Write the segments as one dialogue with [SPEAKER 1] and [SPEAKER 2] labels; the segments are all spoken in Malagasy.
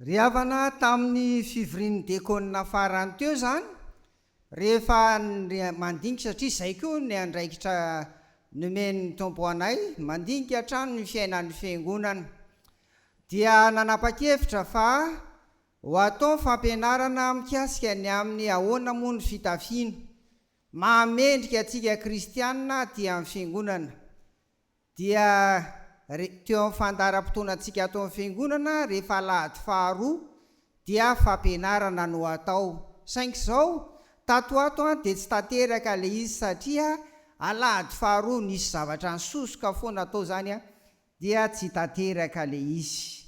[SPEAKER 1] Ry havana, tamin'ny fivorian'ny diakona farany teo izany, rehefa mandinika, satria izay koa ny andraikitra nomen'ny Tompo anay, mandinika hatrany ny fiainan'ny Fiangonana, dia nanapa-kevitra fa ho atao ny fampianarana mikasika ny amin'ny ahoana moa ny fitafiana mahamendrika antsika kristiana aty amin'ny Fiangonana. Dia re, teo amin'ny fandaharam-potoanantsika ato amin'ny Fiangonana, rehefa alahady faharoa dia fampianarana no atao. Saingy izao, tato ho ato an, dia tsy tanteraka ilay izy satria alahady faharoa nisy zavatra nisosoka foana tao izany an, dia tsy tanteraka ilay izy.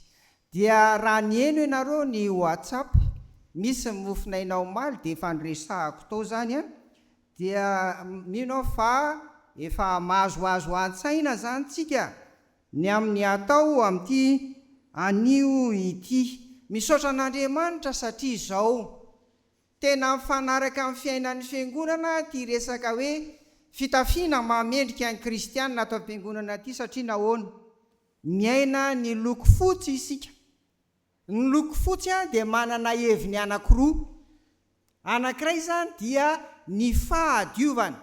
[SPEAKER 1] Dia raha niheno ianareo ny WhatsApp, misy ny mofonaina omaly dia efa noresahako tao izany an, Dia mino aho fa efa mahazoazo an-tsaina izany tsika ny amin'ny atao amin'ity anio ity. Misaotra an'Andriamanitra satria izao tena mifanaraka amin'ny fiainan'ny Fiangonana ity resaka hoe fitafiana maha-mendrika ny kristiana ato am-piangonana ity satria nahoana? Miaina ny loko fotsy isika. Ny loko fotsy dia manana heviny anankiroa. Anankiray izany dia ny fahadiovana.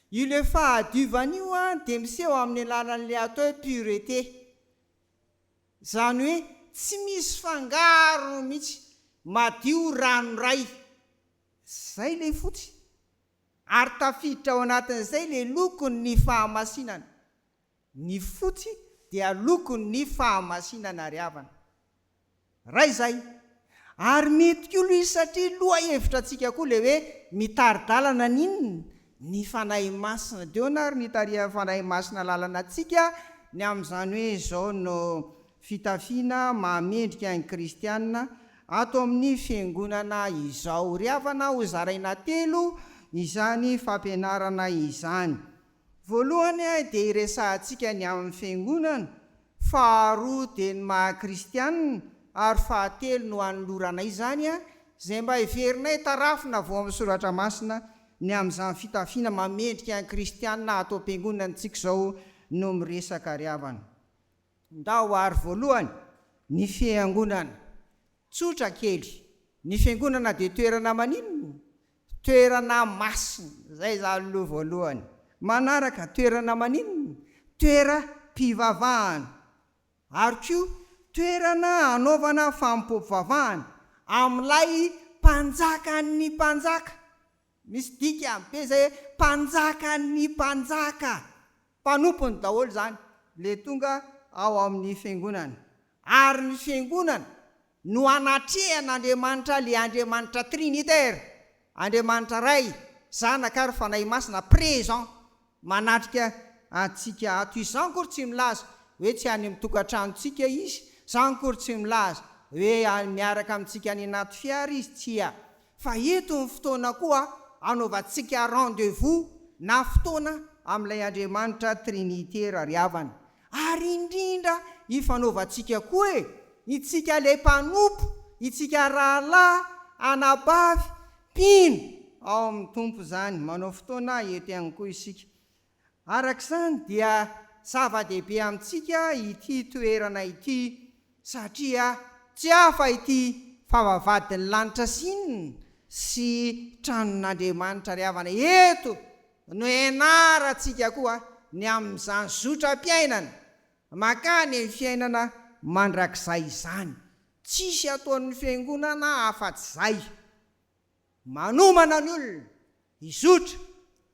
[SPEAKER 1] Io ilay fahadiovana io dia miseho amin'ny alalan'ilay atao hoe pureté. Izany hoe tsy misy fangaro mihitsy, madio ranoray. Izay ilay fotsy. Ary tafiditra ao anatin'izay ilay lokon'ny fahamasinana. Ny fotsy dia lokon'ny fahamasinana ry havana. Ray izay. Ary mety koa aloha izy satria lohahevitra antsika koa ilay hoe mitari-dalana ny inona? Ny Fanahy Masina. Dia ahoana ary ny hitarihan'ny Fanahy Masina lalana antsika ny amin'izany hoe izao no fitafiana mahamendrika ny kristiana ato amin'ny fiangonana izao. Ry havana, hozaraina telo izany fampianarana izany. Voalohany dia iresahantsika ny amin'ny Fiangonana, faharoa dia ny maha kristianina ary fahatelo no anoloranay izany izay mba heverinay tarafina avy ao amin'ny Soratra Masina ny amin'izany fitafiana mahamendrika ny kristianina ato am-piangonana tsika izao no miresaka ry havana. Ndao ary voalohany ny Fiangonana. Tsotra kely. Ny Fiangonana dia toerana maninona? Toerana masina. Izay izany aloha voalohany. Manaraka, toerana maninona? Toeram-pivavahana. Ary koa toerana hanaovana fanompoam-pivavahana amin'ilay Mpanjakan'ny mpanjaka. Misy dikany be izay hoe Mpanjakan'ny mpanjaka. Mpanompony daholo izany le tonga ao amin'ny fiangonana. Ary ny fiangonana no anatrehan'Andriamanitra le Andriamanitra Trinitaire, Andriamanitra Ray, Zanaka ary Fanahy Masina présent manatrika antsika ato. Izany akory tsy milaza hoe tsy any amin'ny tokantranontsika Izy, izany akory tsy milaza hoe miaraka amintsika any anaty fiara Izy, tsia. Fa eto ny fotoana koa anaovantsika rendez-vous na fotoana amin'ilay Andriamanitra Trinitera ry havana. Ary indrindra ifanaovantsika koa e! Itsika ilay mpanompo, itsika rahalahy, anabavy, mpino ao amin'ny Tompo izany, manao fotoana eto ihany koa isika. Araka izany dia zava-dehibe amintsika ity toerana ity satria tsy hafa ity fa vavahadin'ny lanitra sy inona sy tranon'Andriamanitra ry havana. Eto no ianarantsika koa ny amin'izany zotram-piainana mankany amin'ny fiainana mandrakizay izany. Tsisy ataon'ny fiangonana afa-tsy izay. Manomana ny olona hizotra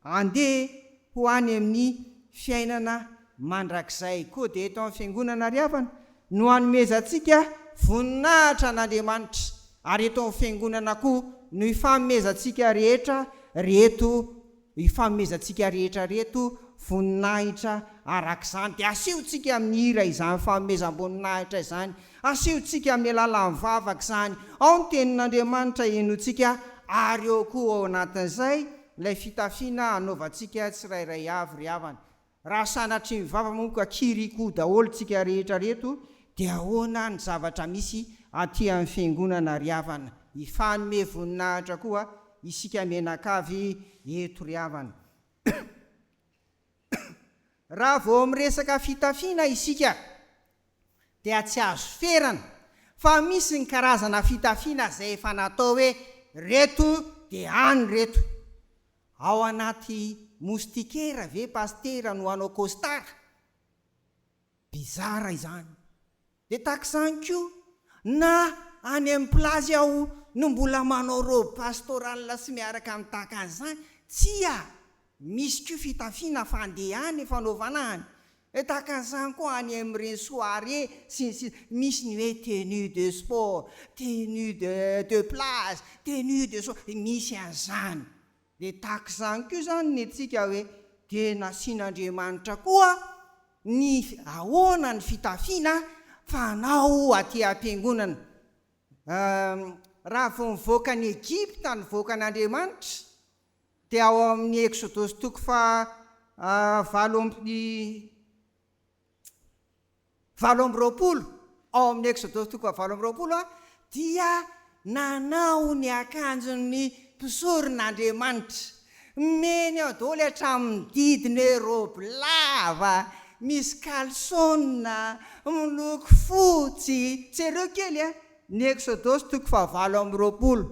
[SPEAKER 1] handeha ho any amin'ny fiainana mandrakizay. Koa dia eto amin'ny Fiangonana ry havana no hanomezantsika voninahitra an'Andriamanitra, ary eto amin'ny Fiangonana koa no hifanomezantsika rehetra reto Ifanomezantsika rehetra reto voninahitra arak'izany dia asehontsika amin'ny hira izany fanomezam-boninahitra izany, asehontsika amin'ny alalan'ny vavaka izany, ao ny tenin'Andriamanitra henointsika ary eo koa ao anatin'izay ilay fitafiana anaovantsika tsirairay avy ry havana. Raha sanatria ny vava moa ka kiriko daholo tsika rehetra reto dia ahoana ny zavatra misy aty amin'ny fiangonana ry havana? Hifanome voninahitra koa isika mianakavy eto ry havana. Raha vao miresaka fitafiana isika dia tsy azo ferana. Fa misy ny karazana fitafiana izay efa natao hoe reto dia any reto. Ao anaty moustiquaire ve Pasitera no hanao costard? Bizarre izany. Dia tahaka izany koa, na any amin'ny plage aho no mbola manao robe pastorale sy miaraka amin'ny tahaka an'izany, tsia! Misy koa fitafiana fandeha any, fanaovana any. Dia tahaka an'izany koa any amin'ireny soirée sy ny sisa, misy ny hoe tenue de sport, tenue de de plage, tenue de soirée, misy an'izany. Dia tahaka izany koa izany ny antsika hoe dia nasian'Andriamanitra koa ny ahoana ny fitafiana fanao aty am-piangonana. Raha vao nivoaka an'i Egypta ny vahoakan'Andriamanitra dia ao amin'ny Eksodosy toko faha 28, ao amin'ny Eksodosy toko faha 28 dia nanao ny akanjon'ny mpisorona Andriamanitra. Meny ao daholo hatramin'ny didiny hoe robe lava, misy kalsona, miloko fotsy. Jereo kely a, ny Eksodosy toko faha 28.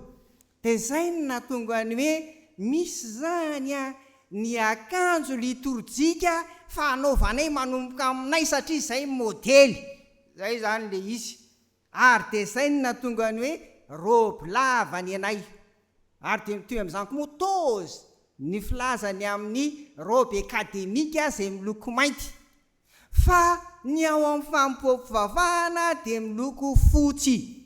[SPEAKER 1] Dia izay no nahatonga ny hoe misy izany a, ny akanjo litorjika fanaovanay manomboka aminay satria izay modely. Izay izany ilay izy. Ary dia izay no nahatonga ny hoe robe lava ny anay. Ary dia mitohy amin'izany koa moa tozy ny filazany amin'ny robe akademika izay miloko mainty. Fa ny ao amin'ny fanompoam-pivavahana dia miloko fotsy.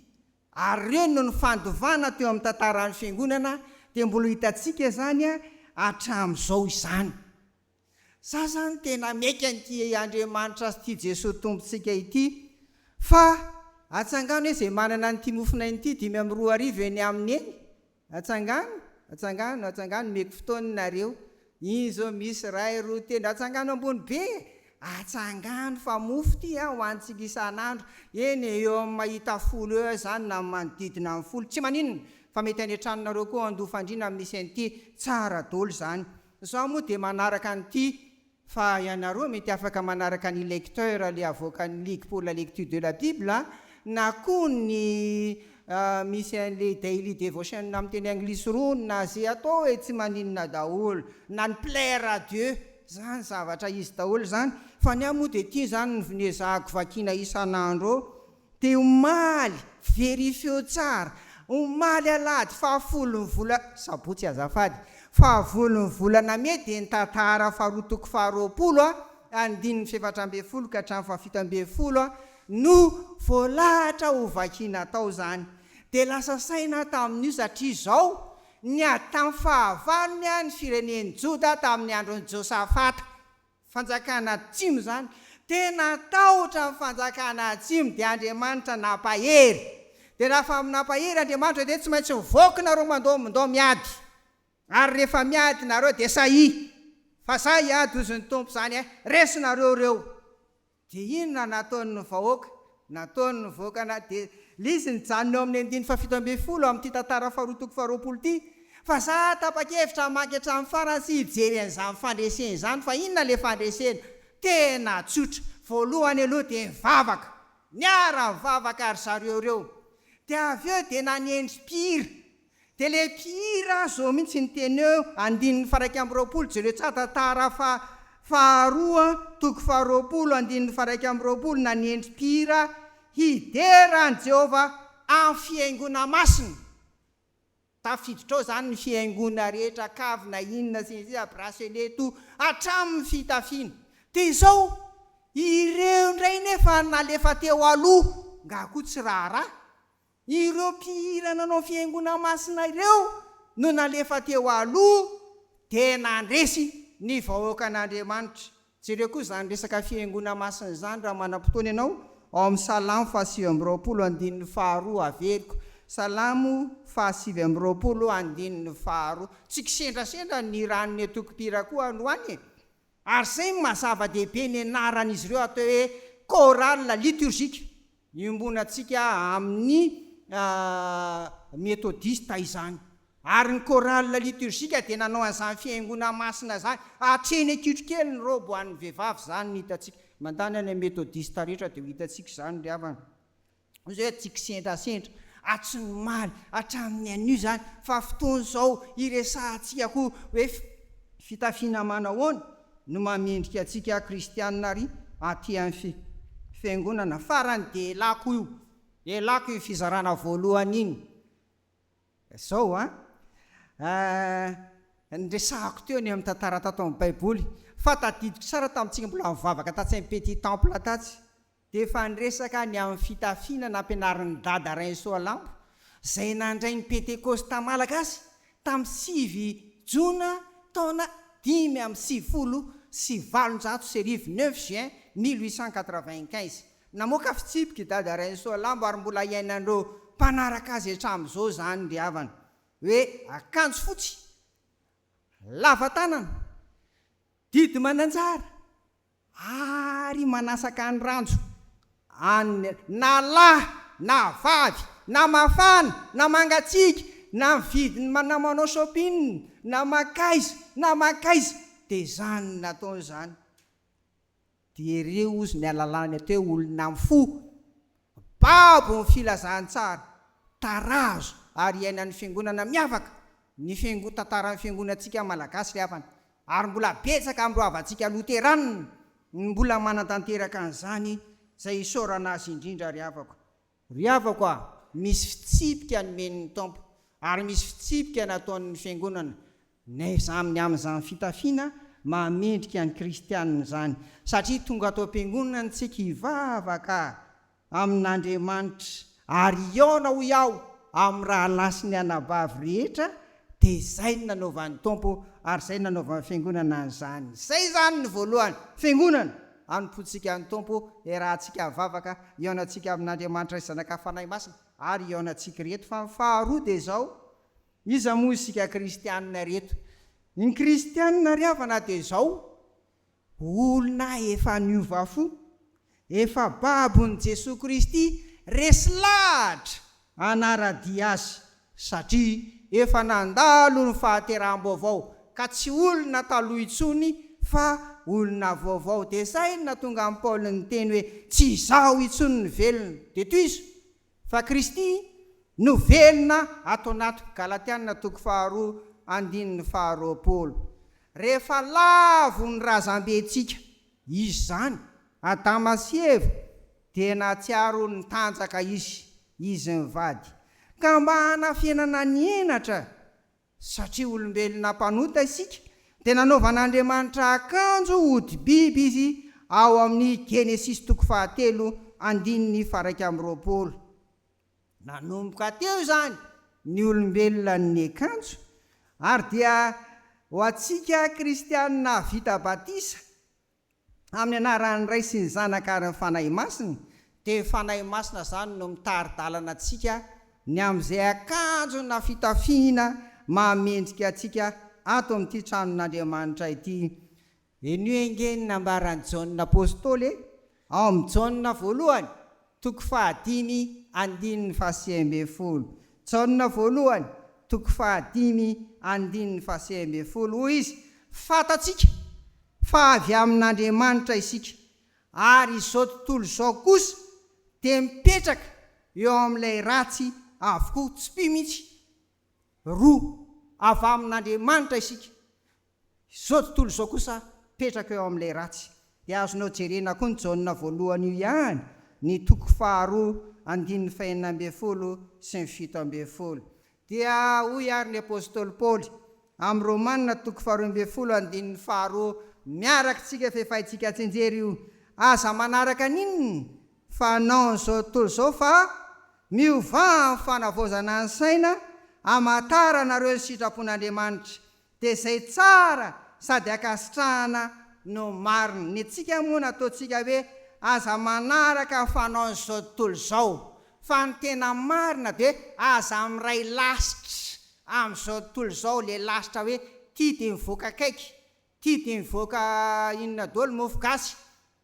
[SPEAKER 1] Ary ireo no nifandovana teo amin'ny tantaran'ny Fiangonana dia mbola hitantsika izany hatramin'izao izany. Za zany tena miaiky an'ity Andriamanitra sy ity Jesoa Tompontsika ity fa atsangano hoe izay manana an'ity mofonaina ity 2005 eny aminy eny Atsangano, atsangano, atsangano, omeko fotoana nareo. Iny zao misy iray, roa, telo, atsangano ambony be e! Atsangano fa mofo ty an, hohanintsika isan'andro. Eny e, eo amin'ny mahita 10 eo aho zany na manodidina ny 10, tsy maninona fa mety any an-tranonareo koa andoha fandriana misy an'ity, tsara daholo zany. Zaho moa dia manaraka an'ity Fa ianareo mety afaka manaraka ny lecteur le avoakan'ny ligue pour la lecture de la bible na koa ny misy an'le daily devotion amin'ny teny anglisy rony na ze atao e tsy maninona daholo na ny plaire à Dieu zany zavatra izy daholo zany fa ny ahy moa de ty zany ny nezahako vakiana isan'andro eo Dia omaly, verifieo tsara, omaly alahady fahafolon'ny vola, sabotsy azafady, fahavolon'ny volana mey dia ny tantara faharoa toko faharoapolo a, andininy fahefatra ambin'ny folo ka hatramin'ny fahafito ambin'ny folo a, no voalahatra ho vakiana tao izany. Dia lasa saina aho tamin'io satria izao, niady tamin'ny fahavalony ny firenen'i Joda tamin'ny andron'i Josafata. Fanjakana atsimo izany. Tena tahotra ny fanjakana atsimo dia Andriamanitra nampahery. Dia rafa nampahery Andriamanitra dia tsy maintsy mivoaka nareo mandao mindao miady. Ary rehefa miady nareo dia sahia. Fa za hiady hozy ny Tompo izany eh. Resinareo ireo. Dia inona nataon'ny vahoaka? Nataon'ny vahoaka na dia ilay izy nijanona eo amin'ny andininy faha-17 amin'ity tantara faharoa toko faha-20 ity, fa za tapa-kevitra hamaky hatramin'ny farany sy hijery an'izany fandresena izany, fa inona ilay fandresena? Tena tsotra, voalohany aloha dia nivavaka, niara-nivavaka ry zareo ireo, dia avy eo dia nanendry mpihira, Dia le mpihira zao mintsy niteny eo andininy faha 21 jereo tsara tantara faha faharoa toko faha 20 andininy faha 21 nanendry mpihira hidera an'i Jehovah amin'ny fihaingoana masina tafiditra ao zany ny fihaingoana rehetra kavina inona sy ny sisa bracelet tout hatramin'ny fitafiana dia izao ireo indray nefa nalefa teo aloha nga koa tsy raharaha Ireo mpihira nanao fihaingoana masina ireo no nalefa teo aloha dia nandresy ny vahoakan'Andriamanitra. Jereo koa izany resaka fihaingoana masina izany raha manam-potoana ianao, ao amin'ny Salamo faha-29 andininy faharoa, averiko, Salamo faha-29 andininy faharoa. Tsy kisendrasendra ny hiran'ny antoko mpihira koa androany e! Ary izay no maha zava-dehibe ny anaran'izy ireo atao hoe chorale liturgique. Iombonantsika amin'ny Metodista izany. Ary ny chorale liturgique dia nanao an'izany fihaingoana masina izany. Hatreny an-kitrokely ny robe ho an'ny vehivavy izany no hitantsika. Mandany any amin'ny Metodista rehetra dia ho hitantsika izany ry havana. Hoy izay hoe tsy kisendrasendra, hatry ny omaly hatramin'ny anio izany, fa fotoana izao hiresahantsika koa hoe fitafiana manahoana no mahamendrika antsika kristiana ary aty amin'ny fiangonana. Farany dia elako io, elako io fizarana voalohany iny. Zao an, niresahako teo ny amin'ny tantara tato amin'ny baiboly, fa tadidiko tsara tamintsika mbola nivavaka tatsy amin'ny petit temple tatsy, dia efa niresaka ny amin'ny fitafiana nampianarin'i Dada Rainisoalambo, izay nandray ny Pentekosta Malagasy tamin'ny 9 jona taona 1895, neuf juin 1895. Namoaka fitsipika i Dada Rainisoalambo ary mbola iainan'ireo mpanaraka azy hatramin'izao izany ry havana, hoe akanjo fotsy, lava tanana, didy mananjara, ary manasaka ny ranjo any na lahy na vavy na mafana na mangatsiaka na mividy na manao shopping na makaiza na makaiza dia izany nataony izany dia ireo ozy ny alalany atao hoe olona mifoha Babo ny filazantsara, tarazo ary iainan'ny fiangonana miavaka ny fiango tantaran'ny fiangonantsika malagasy ry havana, ary mbola betsaka amin'ireo havantsika loteranina ny mbola manatanteraka an'izany izay isaorana azy indrindra ry havako. Ry havako a, misy fitsipika nomen'ny Tompo ary misy fitsipika nataon'ny fiangonana Nefa amin'ny amin'izany fitafiana mahamendrika ny kristianina izany, satria tonga ato am-piangonana isika hivavaka amin'Andriamanitra, ary hihaona, hoy aho, amin'ny rahalahy sy ny anabavy rehetra, dia izay no nanaovan'ny Tompo, ary izay no nanaovan'ny Fiangonana an'izany. Izay izany no voalohany, Fiangonana, hanompoantsika ny Tompo, hiarahantsika mivavaka, hihaonantsika amin'Andriamanitra Ray sy Zanaka Fanahy Masina, ary hihaonantsika reto. Fa ny faharoa dia izao, Iza moa isika kristianina reto? Ny kristianina ry havana dia izao, olona efa niova fo, efa babon'i Jesoa Kristy, resy lahatra hanara-dia Azy, satria efa nandalo ny fahateraham-baovao, ka tsy olona taloha intsony fa olona vaovao. Dia izay no nahatonga an'i Paoly niteny hoe, tsy izaho intsony no velona. Dia tohizo. Fa Kristy no velona ato anatiko Galatiana toko faharoa andininy faharoapolo. Rehefa lavo ny razambentsika, izy izany, Adama sy Eva, dia nahatsiaro nitanjaka izy, izy mivady. Ka mba hanafenana ny henatra Satria olombelona mpanota isika, dia nanaovan'Andriamanitra akanjo hodi-biby izy ao amin'ny Genesisy toko fahatelo andininy faha-21. Nanomboka teo izany ny olombelona niakanjo, ary dia ho antsika kristianina vita batisa, Amin'ny anaran'ny Ray sy ny Zanaka ary ny Fanahy Masina, dia ny Fanahy Masina izany no mitari-dalana antsika ny amin'izay akanjo na fitafiana mahamendrika antsika ato amin'ity tranon'Andriamanitra ity. Henoy ange ny nambaran'i Jaona Apostoly e, ao amin'ny Jaona voalohany, toko fahadimy, andininy fahasivy ambin'ny folo. Jaona voalohany, toko fahadimy, andininy fahasivy ambin'ny folo, hoy izy, Fantatsika fa avy amin'Andriamanitra isika, ary izao tontolo izao kosa dia mipetraka eo amin'ilay ratsy avokoa, tsipio mihitsy, roa, avy amin'Andriamanitra isika, izao tontolo izao kosa mipetraka eo amin'ilay ratsy. Dia azonao jerena koa ny Jaona voalohany io ihany, ny toko faharoa andininy fahenina ambin'ny folo sy ny 17. Dia hoy àry ny apostoly Paoly, amin'ny Romana toko faharoa ambin'ny folo andininy faharoa, Miaraka isika fa efa haintsika tsianjery io, Aza manaraka n'inona fa hanao an'izao tontolo izao fa miovà amin'ny fanavaozana ny saina hamantaranareo ny sitrapon'Andriamanitra. Dia izay tsara sady ankasitrahana no marina. Ny antsika moa nataontsika hoe aza manaraka ny fanaon'izao tontolo izao fa ny tena marina dia aza miray lasitra amin'izao tontolo izao, le lasitra hoe ty dia mivoaka akaiky, ty dia mivoaka inona daholo mofo gasy,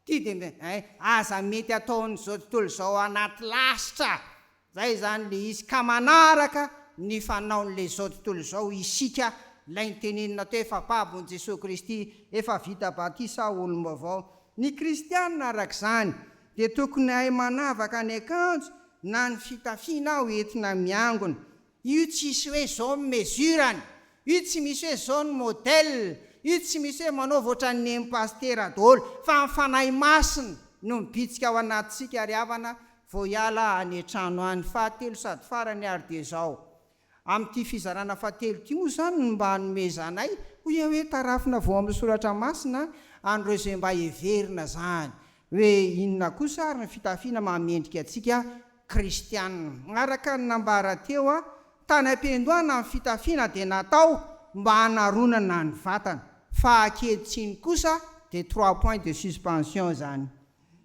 [SPEAKER 1] Ty dia eh, aza mety ataon'izao tontolo izao anaty lasitra zay izany le izy ka manaraka ny fanaon'le zao tontolo izao isika lay nitenenina teo efa babon'i Jesoa Kristy efa vita batisa olom-baovao. Ny kristianina arak'izany dia tokony hahay manavaka ny akanjo. na ny fitafiana ho entina miangona. Io tsisy hoe zao ny mesure-ny, io tsy misy hoe zao ny modèle, io tsy misy hoe manaova ohatran'ny nen'i Pasitera daholo, fa ny Fanahy Masina no mibitsika ao anatintsika ry havana vao hiala any an-trano any. Fahatelo sady farany ary dia izao, amin'ity fizarana fahatelo ity moa izany no mba hanomezanay, hoy aho hoe tarafina vao amin'ny Soratra Masina an'ireo izay mba heverina izany hoe inona kosa ary ny fitafiana maha mendrika antsika Kristianina. Araka ny nambara teo, tany am-piandohana ny fitafiana dia natao mba hanaronana ny vatana, fa ankehitriny kosa dia trois points de suspension izany.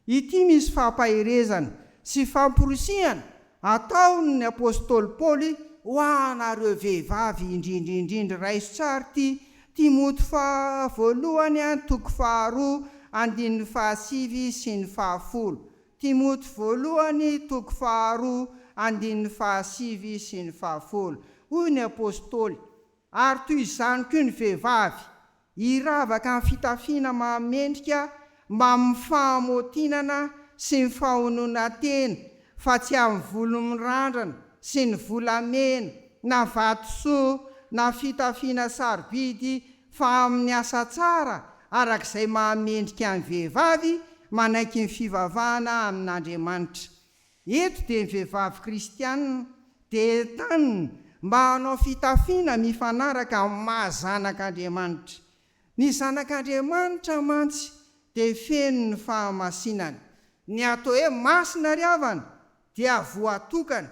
[SPEAKER 1] Ity misy fampaherezana sy famporisihana ataon' ny apostoly Paoly ho anareo vehivavy indrindra indrindra. Raiso tsara ity, Timoty faha voalohany toko faharoa andininy fahasivy sy ny fahafolo. Timoty voalohany toko faharoa andininy fahasivy sy ny fahafolo. Hoy ny apostoly, Ary toy izany koa ny vehivavy, hiravaka amin'ny fitafiana mahamendrika mbamin'ny fahamôtinana sy ny fahononan-tena, fa tsy amin'ny volo mirandrana sy ny volamena na vatosoa na fitafiana sarobidy fa amin'ny asa tsara araka izay mahamendrika ny vehivavy manaiky ny fivavahana amin'Andriamanitra. Eto dia ny vehivavy kristiana dia entanina mba hanao fitafiana mifanaraka amin'ny maha zanak'Andriamanitra. Ny zanak'Andriamanitra mantsy dia feno ny fahamasinana. Ny atao hoe masina ry havana dia voatokana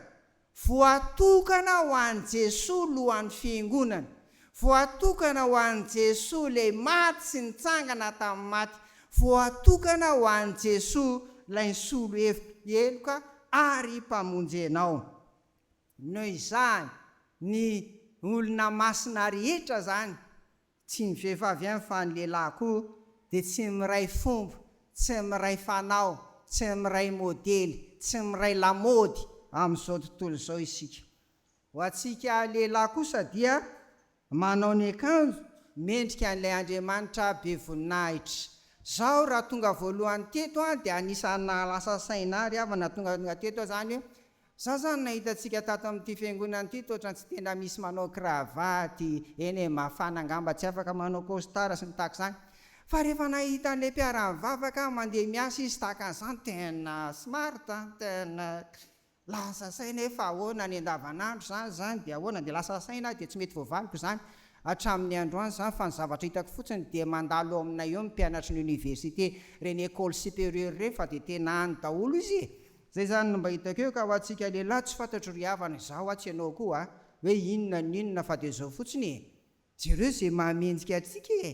[SPEAKER 1] Voatokana ho an'i Jesoa lohan'ny Fiangonana. Voatokana ho an'i Jesoa ilay maty sy nitsangana tamin'ny maty. Voatokana ho an'i Jesoa ilay nisolo heloka ary Mpamonjy anao. Noho izany, ny olona masina rehetra izany Tsy ny vehivavy ihany fa ny lehilahy koa dia tsy miray fomba, tsy miray fanao, tsy miray modely, tsy miray lamaody amin'izao tontolo izao isika. Ho antsika lehilahy kosa dia manao ny akanjo mendrika an'ilay Andriamanitra be voninahitra. Zaho raha tonga voalohany teto dia anisan'ny nahalasa saina ahy ry havana tonga teto aho izany hoe Za zany nahita antsika tato amin'ity fiangonana ity toa ohatran'ny tsy tena misy manao kravaty, eny e, mafana angamba tsy afaka manao costard sy ny tahaka izany, fa rehefa nahita an'ilay mpiara-mivavaka aho mandeha miasa izy tahaka an'izany, tena smart an, tena lasa saina hoe fa ahoana any andavanandro izany izany dia ahoana, dia lasa saina aho dia tsy mety voavaliko izany hatramin'ny androany izany fa ny zavatra hitako fotsiny dia mandalo eo aminay eo ny mpianatry ny université, ireny école supérieure ireny fa dia tena any daholo izy e! Zay zany no mba hitako eo ka ho antsika lehilahy tsy fantatro ry havana izaho atsy ianao koa a! hoe inona ny inona fa dia zao fotsiny e! Jereo ze mahamendrika antsika e!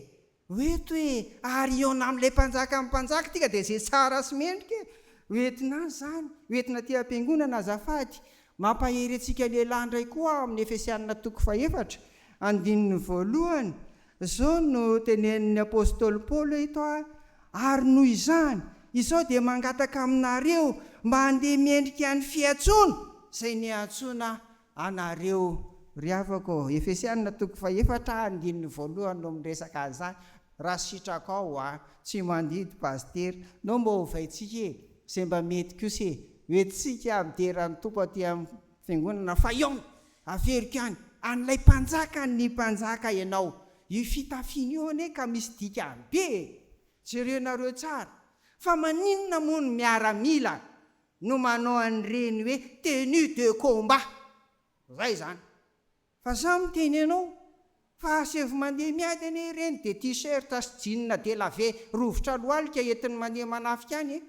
[SPEAKER 1] Ho eto e! Ary hihaona amin'ilay mpanjakan'ny mpanjaka tika dia ze tsara sy mendrika e! Ho entina any zany, ho entina aty am-piangonana azafady! Mampahery antsika lehilahy indray koa aho amin'ny Efesianina toko fahefatra, andininy voalohany, Izao no tenenin'ny apostoly Paoly eto, Ary noho izany, izao dia mangataka aminareo mba handeha miendrika ny fiantsoana izay niantsoana anareo. Ry havako ô, Efesiana toko fahefatra andininy voalohany no miresaka an'izany, raha sitrakao an, tsy mandidy pasitera, no mba ovaintsika e, izay mba mety kosa e, hoentintsika midera ny Tompo aty amin'ny fiangonana fa hihaona Averiko ihany, an'ilay mpanjaka ny mpanjaka ianao. Io fitafiana io anie ka misy dikany be e! Jerenareo tsara. Fa maninona moa ny miaramila no manao an'ireny hoe tenue de combat? Zay izany. Fa za miteny anao fa asaivo mandeha miady anie ireny dia t-shirt sy jean délavé rovitra lohalika entiny mandeha manafika any e!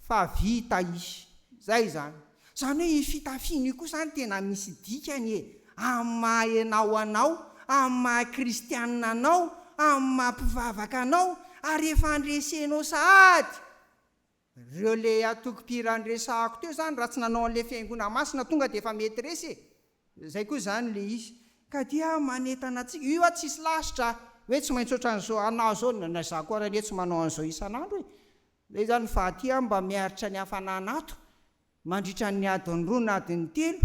[SPEAKER 1] Fa vita izy. Zay izany. Izany hoe io fitafiana io koa izany tena misy dikany e! Amin'ny maha ianao anao, amin'ny maha kristianina anao, amin'ny maha mpivavaka anao, ary efa andresenao sahady ireo le antoko mpihira niresahako teo izany raha tsy nanao an'ilay fihaingoana masina tonga dia efa mety resy e! Zay koa izany le izy. Ka dia manentana antsika, io a tsisy lasitra hoe tsy maintsy ohatran'izao anao zao, na izaho koa ary anie tsy manao an'izao isan'andro e! Zay zany fa aty aho mba miaritra ny hafanana ato mandritra ny adiny roa na adiny telo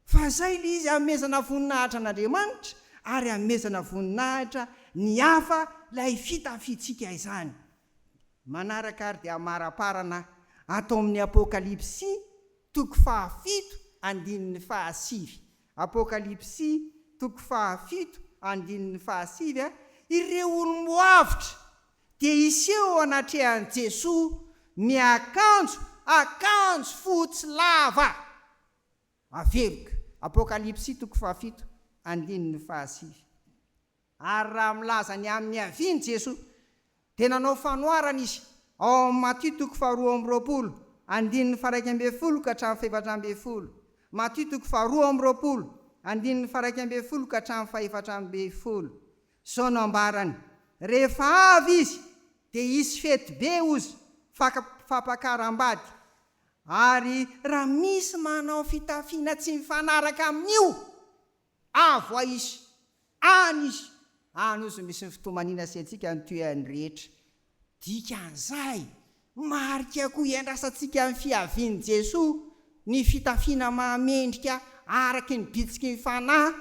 [SPEAKER 1] fa zay le izy hanomezana voninahitra an'Andriamanitra ary hanomezana voninahitra ny hafa ilay fitafiantsika izany. Manaraka ary dia amaraparana ato amin'ny Apokalypsy. toko fahafito andininy fahasivy. Apokalypsy toko fahafito andininy fahasivy, Ireo olom-boavotra dia hiseho eo anatrehan'i Jesoa miakanjo akanjo fotsy lava. Averiko, Apokalypsy toko fahafito andininy fahasivy. Ary raha milaza ny amin'ny niaviany Jesoa, dia nanao fanoharana Izy, ao amin'ny Matio toko faharoa amby roapolo, andininy faha-11 ka hatramin'ny faha-14. Matio toko faharoa amby roapolo, andininy faha-11 ka hatramin'ny faha-14. Izao no ambarany, Rehefa avy Izy, dia hisy fety be, hozy, fampakaram-bady, ary raha misy manao fitafiana tsy mifanaraka amin'io, Avo ay izy, any izy, any ozy misy ny fitomaniana sy antsika ny toeany rehetra. Dikan'izay, marika koa iandrasantsika ny fiavian'i Jesoa ny fitafiana mahamendrika araky ny bitsiky ny Fanahy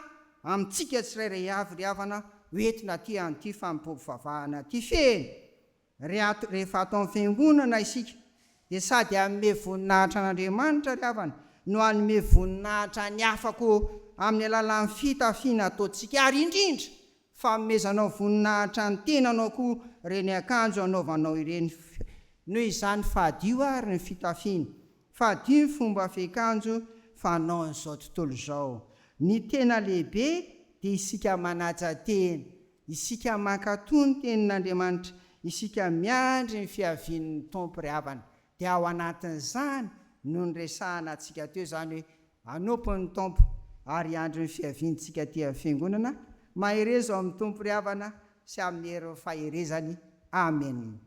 [SPEAKER 1] amintsika tsirairay avy ry havana ho entina aty amin'ity fanompoam-pivavahana ity. Feno Reato, rehefa ato amin'ny fiangonana isika dia sady hanome voninahitra an'Andriamanitra ry havana no hanome voninahitra ny hafa koa amin'ny alalan'ny fitafiana ataontsika ary indrindra fanomezanao voninahitra ny tenanao koa ireny akanjo anaovanao ireny. Noho izany fadio ary ny fitafiana, fadio ny fomba fiakanjo fanaon'izao tontolo izao. Ny tena lehibe dia isika manaja tena. Isika mankatò ny Tenin'Andriamanitra, isika miandry ny fiavian'ny Tompo ry havana, dia ao anatin'izany no niresahana antsika teo izany hoe hanompo ny Tompo ary hiandry ny fiaviantsika aty amin'ny Fiangonana, mahereza ao amin'ny Tompo ry havana sy amin'ny herin'ny faherezany. Amen.